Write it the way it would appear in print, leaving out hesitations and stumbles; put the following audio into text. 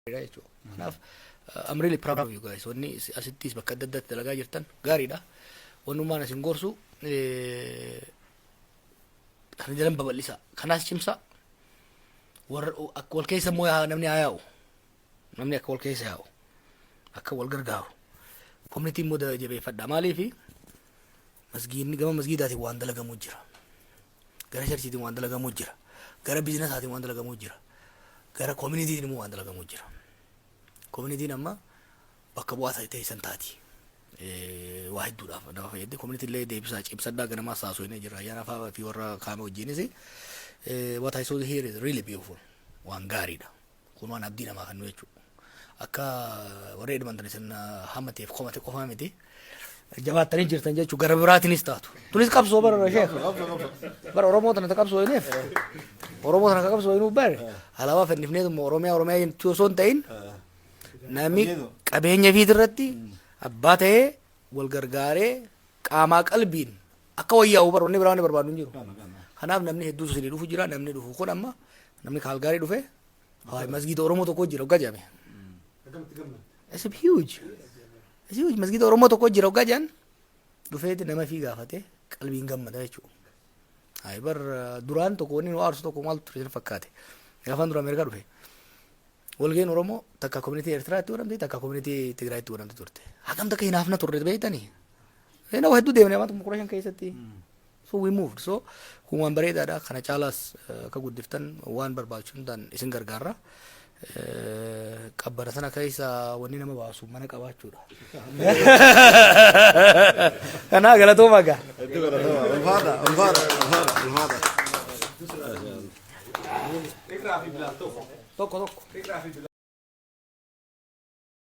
Jechuudha. Kanaaf I'm really proud of you guys. Wanni asittis bakka adda addaatti dalagaa jirtan gaariidha. Wannummaan isin gorsu kana jalan babal'isa. Kanaas cimsa. Warra akka wal keessa immoo namni haa yaa'u. Namni akka wal keessa yaa'u. Akka wal gargaaru. Community immoo jabeeffadha. Maaliifi masgiidni gama masgiidaatiin waan dalagamuu jira. Gara churchiitiin waan dalagamuu jira. Gara businessaatiin waan dalagamuu jira. Gara communityiin immoo waan dalagamuu jira. Communityiin amma bakka bu'aa ta'e san taati. Waa hedduudhaaf nama fayyadde. Community illee deebisaa cimsadhaa, ganamaa saasoo jira. Ayyaana fa'aa fi warra kaame wajjinis. What I saw here is really beautiful. Waan gaariidha. Kun waan abdii namaa kennu jechuudha. Akka warra Edmonton isin hammateef komate qofaa miti. Jabaattanii jirtan jechuudha, gara biraatiinis taatu. Tunis qabsoo bara sheek. Bara Oromoo tana qabsoo hineef. Oromoo tana qabsoo hinuuf bare. Alaabaa fannifneetuma Oromiyaa Oromiyaa jechuu osoo hin ta'in, namni qabeenya fiit irratti abbaa ta'ee wal gargaaree qaamaa qalbiin akka wayyaa'u bara wanni biraa wanni barbaadu hin jiru. Kanaaf namni hedduutu isinii dhufu jira. Namni dhufu kun amma namni Kaalgaarii dhufe, haa, masgiida Oromoo tokko jira hoggaa jedhame. It's huge. It's huge. Masgiida Oromoo tokko jira hoggaa jedhan, dhufeeti nama fi gaafate qalbiin gammada jechuudha. Haa, bar duraan tokko wanni nu aarsu tokko maal ture isin fakkaate? Gaafaan dura Ameerikaa dhufe. Walgeen Oromoo takka community Eertiraatti godhamte, takka community Tigraayitti godhamte turte. Hagam takka hinaafna turre beektanii? Nama hedduu deemne amma 15 keessatti. So we moved. So kun waan bareedaadha. Kana caalaas akka guddiftan waan barbaachisu hundaan isin gargaarra. Qabbana sana keessa wanni nama baasu mana qabaachuudha. Kanaa galatooma gaa. Hedduu galatooma. Ulfaata, ulfaata, ulfaata, ulfaata. Iqraa fi Bilaal tokko. Tokko tokko. Iqraa fi Bilaal.